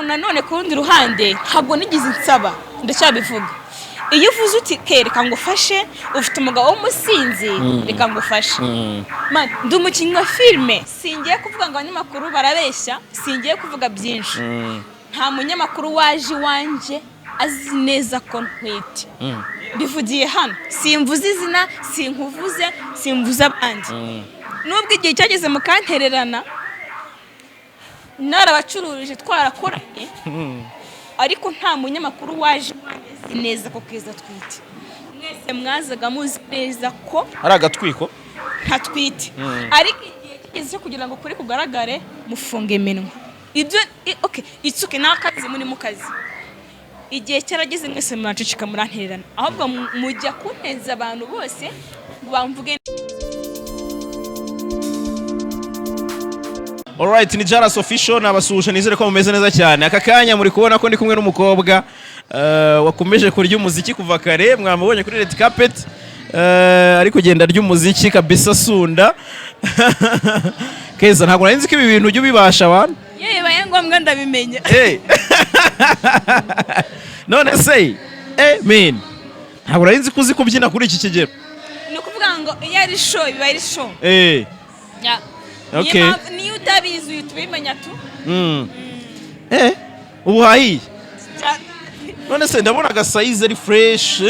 Ariko nanone ku rundi ruhande ntabwo nigeze nsaba, ndacyabivuga. Iyo uvuze uti: "Ke reka ngufashe, ufite umugabo w'umusinzi, reka ngufashe." Man, ndi umukinnyi wa filime, singiye kuvuga ngo abanyamakuru barabeshya, singiye kuvuga byinshi. Nta munyamakuru waje iwanjye azi neza ko ntwite. Mbivugiye hano, simvuze izina, sinkuvuze, simvuze abandi. Nubwo igihe cyageze mukantererana, narabacururije, twarakoranye, ariko nta munyamakuru waje iwanjye azi neza ko Keza atwite. Mwese mwazaga muzi neza ko ari agatwiko. Ntatwite. Ariko igihe kigeze cyo kugira ngo ukuri kugaragare, mufunga iminwa. Ibyo okay, itsuke ni akazi, muri mu kazi. Igihe cyarageze, mwese muraceceka, murantererana, ahubwo mujya kunteza abantu bose ngo bamvuge. Alright, ni Jaras Official, nabasuhuje, nizere ko mumeze neza cyane. Aka kanya muri kubona ko ndi kumwe n'umukobwa wakomeje kurya umuziki kuva kare, mwamubonye kuri red carpet, ari kugenda arya umuziki kabisa sunda. Keza, ntabwo nari nzi ko ibi bintu ujya ubibasha abantu. Iyo bibaye ngombwa ndabimenya. Hey. None se man, ntabwo nari nzi ko uzi kubyina kuri iki kigero. Ni ukuvuga ngo iyo ari show, biba ari show. Ya. Okay. Niyo niyo utabizi uhita ubimenya tu. Ubu hahiye. None se ndabona agasayizi ari fresh,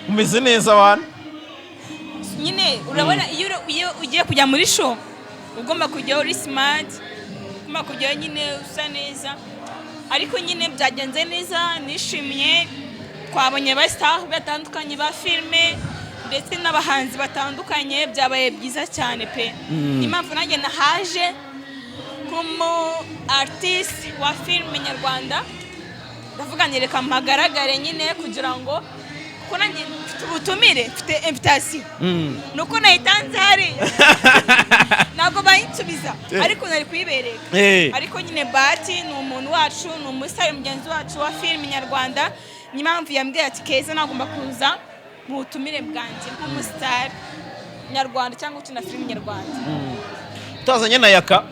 umeze neza wana. Nyine urabona iyo ugiye kujya muri show ugomba kujyaho uri smart, ugomba kujyaho nyine usa neza. Ariko nyine byagenze neza, nishimye. Twabonye ba star batandukanye ba filime ndetse n'abahanzi batandukanye, byabaye byiza cyane pe. Impamvu nanjye nahaje nk'umu artiste wa filime nyarwanda, ndavuga ngo reka mpagaragare nyine kugira ngo, kuko nanjye mfite ubutumire, mfite invitation. Nuko nayitanze hariya ntabwo bayinsubiza, ariko nari kuyibereka. Ariko nyine Bati ni umuntu wacu, ni umusitari mugenzi wacu wa filime nyarwanda. Niyo mpamvu yambwiye ati: "Keza, nagomba kuza mu butumire bwanjye nk'umusitari nyarwanda cyangwa ukina filime nyarwanda." Utazanye na Yaka?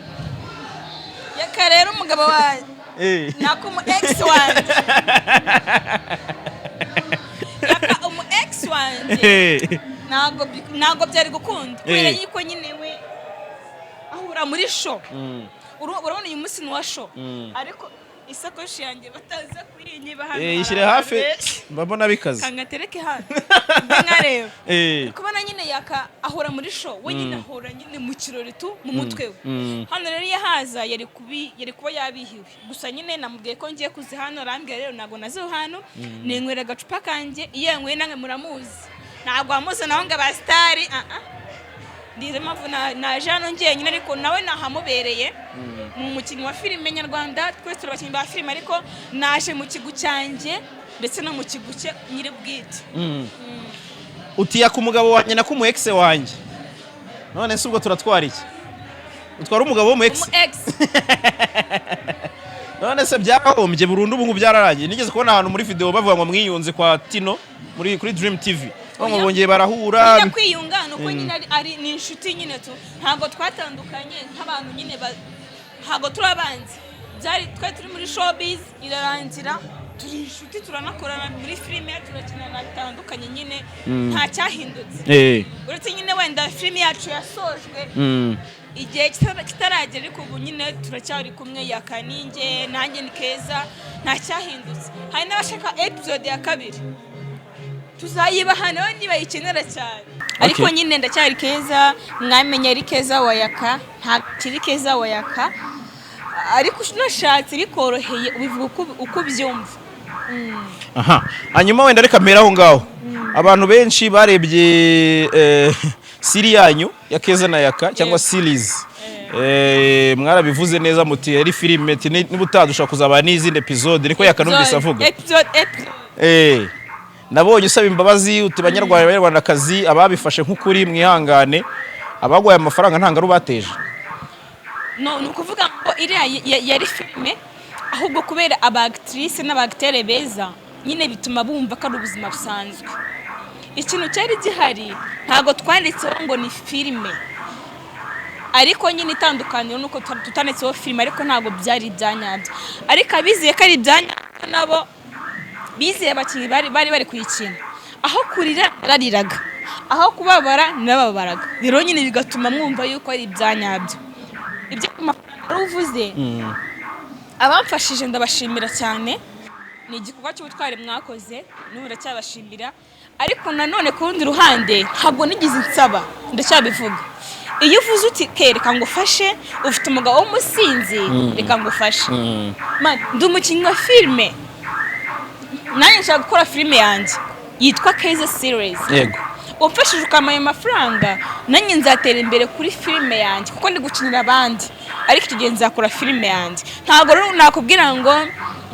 Yaka rero umugabo wanjye, nako umu ex wanjye, Yaka umu ex wanjye, ntabwo byari gukunda kubera yuko nyine we ahura muri show. Urabona uyu munsi ni uwa show, ariko isakoshi yanjye bataza kuyinyiba hano. Ishyire hari hafi. abantu benshi. Mbabona bikaze. Kangatereke hano mbe nkareba. Kubona nyine Yaka ahora muri show, we nyine ahora nyine mu kirori tu mu mutwe we. Hano rero iyo ahaza yari kuba yabihiwe. Gusa nyine namubwiye ko ngiye kuza hano, arambwira rero ntabwo nazo hano ninywera agacupa kanjye. Iyo yanyweye namwe muramuzi, ntabwo wamuzanaho ngo abasitari ah ah. Ndizo mpamvu naje hano njyenyine, ariko nawe nahamubereye, ni umukinnyi wa filime nyarwanda, twese turi abakinnyi ba filime, ariko naje mu kigu cyanjye ndetse no mu kigu cye nyiri bwite. Uti Yaka umugabo wanjye, nako umu ex wanjye. None se ubwo turatwara iki? Utwara umugabo w'umu ex? Umu ex. None se byarahombye burundu, ubu ngubu byararangiye? Nigeze kubona ahantu muri video bavuga ngo mwiyunze kwa Tino muri kuri Dream TV, ngo Oya. bongeye barahura. Nyine kwiyunga ni uko nyine ari ni inshuti nyine tu, ntabwo twatandukanye nk'abantu nyine ntabwo turi abanzi. Byari twari turi muri showbiz irarangira, turi inshuti, turanakorana muri filime, turakinana bitandukanye nyine, nta cyahindutse uretse nyine wenda filime yacu yasojwe igihe kitaragera, ariko ubu nyine turacyari kumwe. Yaka ninjye, nanjye ni Keza, nta cyahindutse. Hari n'abashaka episode ya kabiri, tuzayibaha nawe nibayikenera cyane, ariko nyine ndacyari Keza. Mwamenye ari Keza wa Yaka, nta kiri Keza wa Yaka, ariko unashatse bikoroheye ubivuga uko ubyumva. Aha, hanyuma wenda reka mpere aho ngaho. Abantu benshi barebye series yanyu ya Keza na Yaka cyangwa series, mwarabivuze neza muti ari filime, ati niba utadushobora kuzaba n'izindi episode, niko Yaka numvise avuga. Episode, episode. Nabonye usaba imbabazi uti: "Banyarwanda, banyarwandakazi, ababifashe nk'ukuri mwihangane, abaguhaye amafaranga ntabwo ari ubateje." No, ni ukuvuga ngo iriya yari filime, ahubwo kubera aba actrice n'aba acteur beza nyine bituma bumva ko ari ubuzima busanzwe. Ikintu cyari gihari, ntabwo twanditseho ngo ni filime. Ariko nyine itandukaniro nuko tutanditseho filime, ariko ntabwo byari ibyanyabyo. Ariko abizeye ko ari ibyanyabyo nabo bizeye abakinnyi bari kuyikina. Aho kurira narariraga, aho kubabara narababaraga. Rero nyine bigatuma mwumva yuko ari ibyanyabyo. Ibyo ku mafaranga wari uvuze, abamfashije ndabashimira cyane, ni igikorwa cy'ubutwari mwakoze, n'ubu ndacyabashimira. Ariko nanone ku rundi ruhande ntabwo nigeze nsaba, ndacyabivuga. Iyo uvuze uti: "Ke reka ngufashe, ufite umugabo w'umusinzi, reka ngufashe." Man, ndi umukinnyi wa filime, nanjye nshaka gukora filime yanjye yitwa Keza Series. Umfashije ukampa ayo mafaranga, nanjye nzatera imbere kuri filime yanjye, kuko ndi gukinira abandi, ariko icyo gihe nzakora filime yanjye. Ntabwo rero nakubwira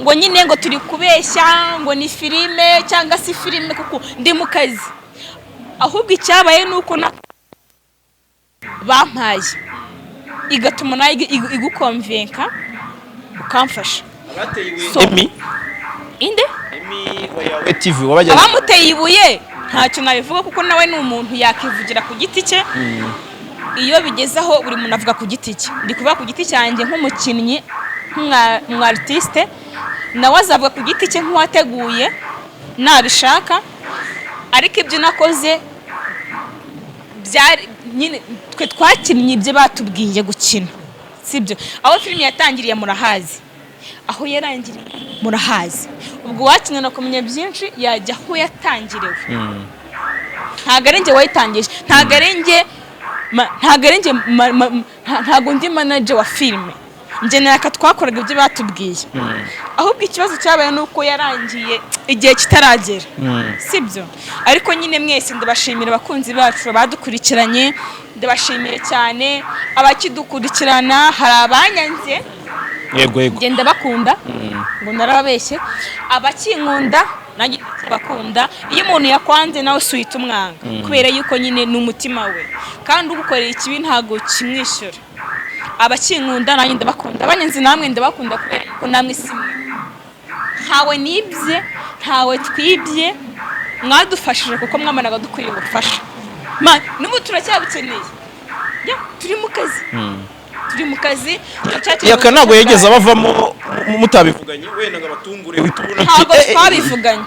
ngo nyine ngo turi kubeshya, ngo ni filime cyangwa se filime, kuko ndi mu kazi. Ahubwo icyabaye ni uko bampaye igatuma nawe igukonvenka ukamfasha. Emi. Inde? Emi wa Yawe TV wabajyanye. Abamuteye ibuye ntacyo nabivuga, kuko nawe ni umuntu yakivugira ku giti cye. Iyo bigeze aho buri muntu avuga ku giti cye. Ndi kuvuga ku giti cyanjye nk'umukinnyi, nk'umu artiste, nawe azavuga ku giti cye nk'uwateguye nabishaka. Ariko ibyo nakoze byari nyine twe twakinnye ibyo batubwiye gukina, sibyo? Aho filime yatangiriye murahazi, aho yarangiriye murahazi. Ubwo uwakenera kumenya byinshi yajya aho yatangiriwe. Ntabwo ari njye wayitangije, ntabwo ari njye ntabwo ndi manager wa filime. Njye naka twakoraga ibyo batubwiye. Ahubwo ikibazo cyabaye ni uko yarangiye igihe kitaragera, sibyo? Ariko nyine mwese ndabashimira, abakunzi bacu badukurikiranye ndabashimiye cyane, abakidukurikirana. Hari abanyanze, yego yego ngenda bakunda ngo narababeshye. Abakinkunda nanjye bakunda. Iyo umuntu yakwanze nawe si uhita umwanga, kubera yuko nyine ni umutima we, kandi ugukorera ikibi ntabwo kimwishyura. Abakinkunda nanjye ndabakunda, abanyanze namwe ndabakunda, kubera yuko namwe si mwe. Ntawe nibye, ntawe twibye, mwadufashije kuko mwamanaga dukwiriye ubufasha. N'ubu turacyabukeneye. Ya, turi mu kazi, turi mu kazi, turacyakeneye Yaka ntabwo ubufasha yigeze bwanyu. abavamo mutabivuganye, wenda ngo abatungure uhite ubona uti, Ntabwo "Eh, eh, twabivuganye.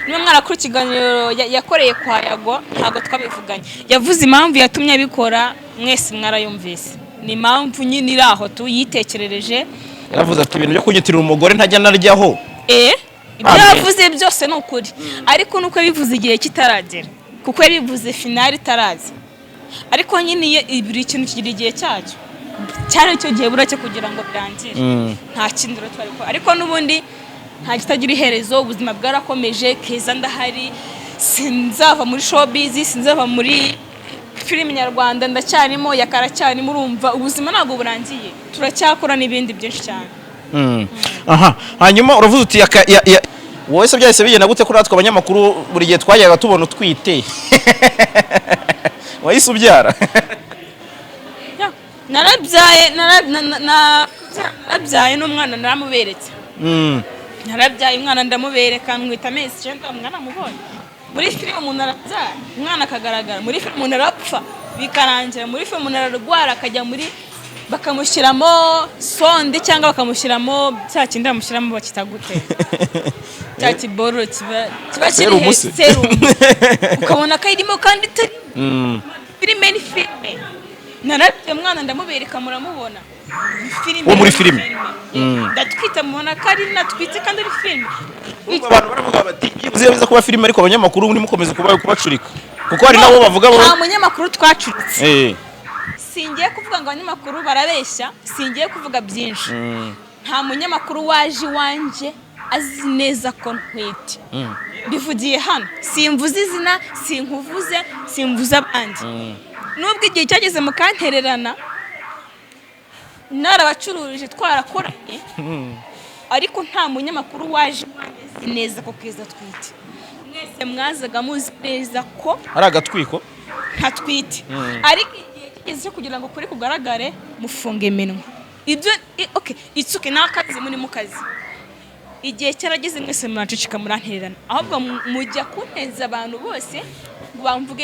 Niba mwarakora ikiganiro yakoreye kwa Yago, ntabwo twabivuganye. Yavuze impamvu yatumye abikora, mwese mwarayumvise. Ni impamvu nyine iri aho tuyitekerereje. Yaravuze ati: "Ibintu byo kunyitirira umugore ntajya naryaho." Ibyo Amen. yavuze byose ni ukuri, ariko nuko yabivuze igihe kitaragera, kuko yabivuze finale itaraza. Ariko nyine iyo buri kintu kigira igihe cyacyo, cyari icyo gihe buracyo kugira ngo birangire. Nta kindi rero twari gukora, ariko n'ubundi nta kitagira iherezo. Ubuzima bwarakomeje, Keza ndahari, sinzava muri showbiz, sinzava muri filime nyarwanda, ndacyarimo, yakaracyarimo. Urumva ubuzima ntabwo burangiye, turacyakora n'ibindi byinshi cyane. Aha hanyuma uravuze uti wowe se byahise bigenda gute? Kuri natwe abanyamakuru buri gihe twajyaga tubona utwite, wahise ubyara? Ya, narabyaye, narabyaye n'umwana naramuberetse. Narabyaye umwana ndamubereka, mwita amezi 9, umwana amubonye. Muri filime umuntu arabyara umwana akagaragara, muri filime umuntu arapfa bikarangira, muri filime umuntu ararwara akajya muri bakamushyiramo sonde cyangwa bakamushyiramo cya kindi bamushyiramo, bakita gute, cya kiboro kiba kiri Serumu se? Serumu, ukabona ko irimo kandi itari. Filime ni filime. Narabye umwana ndamubereka, muramubona. Ni filime. Wo muri filime. Ndatwita, mubona ko ari natwite kandi ari filime. Urumva abantu baravuga bati byibuze iyo biza kuba filime, ariko abanyamakuru ntimukomeze kubacurika, kuko hari nabo bavuga bo. Nta munyamakuru twacuritse. Singiye kuvuga ngo abanyamakuru barabeshya, singiye kuvuga byinshi. Nta munyamakuru waje iwanjye azi neza ko ntwite. Mbivugiye hano, simvuze izina, sinkuvuze, simvuze abandi. Nubwo igihe cyageze mukantererana, narabacururije, twarakoranye, ariko nta munyamakuru waje iwanjye azi neza ko Keza atwite. Mwese mwazaga muzi neza ko ari agatwiko. Ntatwite. Ariko igihe kigeze cyo kugira ngo kuri kugaragare, mufunga iminwa. Ibyo okay, itsuke ni akazi, muri mu kazi. Igihe cyarageze mwese muraceceka, murantererana. Ahubwo mujya kunteza abantu bose ngo bamvuge.